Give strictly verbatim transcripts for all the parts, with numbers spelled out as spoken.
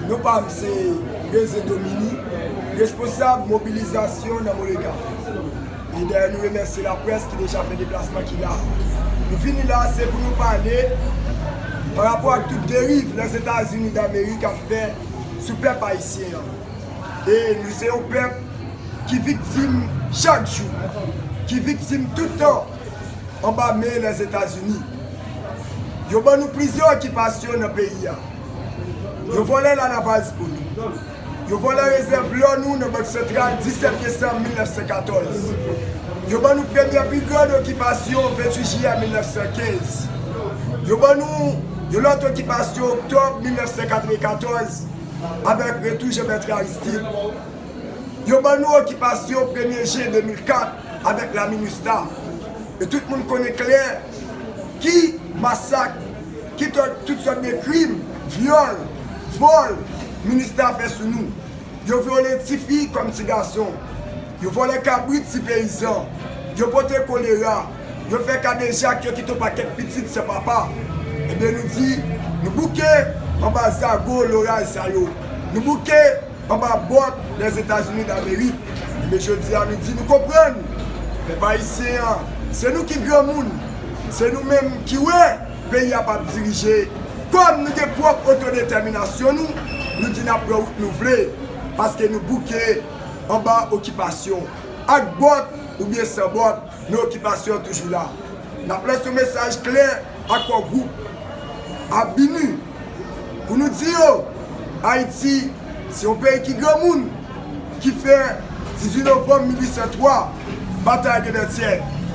Non pa m se Reze Domini, responsab mobilizasyon nan Moleghaf. E dayè nou remèsye laprès ki deja fè deplasman ki la. Nou vini la se pou nou pale pa rapò ak tout deriv Lèzetazini Damerik ap fè sou pèp ayisyen an. E nou se yon pèp ki viktim chak jou, ki viktim tout tan anba men Lèzetazini. Yo ban nou plizyè okipasyon nan peyi a. Yo vòlè Lanavaz pou nou. Yo vòlè rezèv lò nou nan Bank Santral disèt desanm mil nèf san katòz. Yo ban nou premyè pi grann okipasyon venntuit jiyè mil nèf san kenz. Yo ban nou yon lòt okipasyon oktòb mil nèf san katrevenkatòz avèk retou Jean Bertrand Aristide. Yo ban nou okipasyon premye jen de mil kat avèk la MINUSTAH. E tout moun konnen klè ki masak, ki to- tout sòt de krim, vyòl, vòl MINUSTAH fè sou nou. Yo vyole tifi kòm ti gason. Yo vòlè kabrit ti peyizan. Yo pote kolera. Yo fè kadejak, yo kite yon pakèt pitit san papa. Ebyen nou di, nou bouke anba zago loray sa yo. Nou bouke anba bòt Lèzetazini Damerik. Ebyen jodi a nou di nou konprann. Pèp ayisyen an, se nou ki granmoun. Se nou menm ki wè peyi a p ap dirije. Kòm nou gen pwòp otodetèminasyon nou, nou di n ap pran wout nou vle. Paske nou bouke anba okipasyon. Ak bòt oubyen san bòt, men okipasyon an toujou la. N ap lanse yon mesaj klè a Core Group, a BINUH, pou nou di yo, Ayiti se yon peyi ki granmoun, ki fè dizuit novanm mil uit san twa, batay de Vètyè,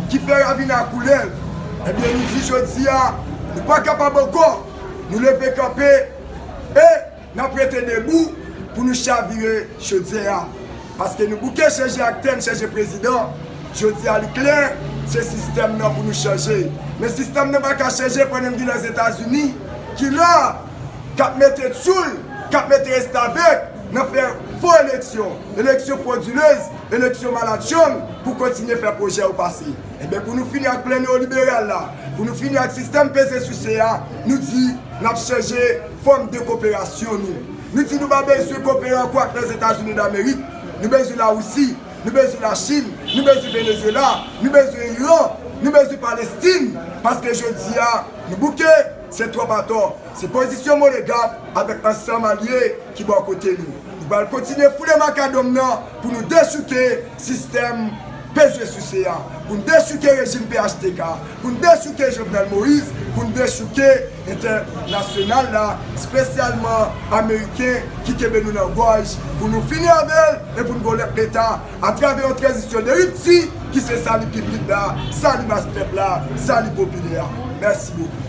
ki fè ravin a koulèv. Ebyen nou di jodi a, nou pa kapab ankò, nou leve kanpe, e n ap rete debou pou nou chavire chodyè a. Paske nou bouke chanje aktè, n chanje prezidan. Jodi a li klè, se sistèm nan pou nou chanje. Men sistèm nan pa ka chanje pandan n gen Lèzetazini ki la, k ap mete tchoul, k ap mete restavèk nan fè fo eleksyon, eleksyon fwodilez, eleksyon malatchong pou kontinye fè pwojè yo pase. Ebyen pou nou fini ak plan neyoliberal la, pou nou fini ak sistèm peze souse a, nou di n ap chanje fòm de koperasyon nou. Nou di nou pa bezwen kopere ankò ak Lèzetazini Damerik. Nou bezwen Larisi, nou bezwen Lachin, nou bezwen Venezuela, nou bezwen Iran, nou bezwen Palestin. Paske jodi a, nou bouke, se twòp atò. Se pozisyon Moleghaf avèk ansanm alye ki bò kote nou. Nou pral kontinye foule makadòm nan pou nou dechouke sistèm peze souse a, pou n dechouke rejim P H T K, pou n dechouke Jovenel Moïse, pou n dechouke entènasyonal la, espesyalman ameriken ki kenbe nou nan gòj, pou nou fini avè l e pou n gen yon lòt leta atravè yon tranzisyon de ripti ki se sali piblik la, sali mas pèp la, sali popilè a. Mèsi bokou.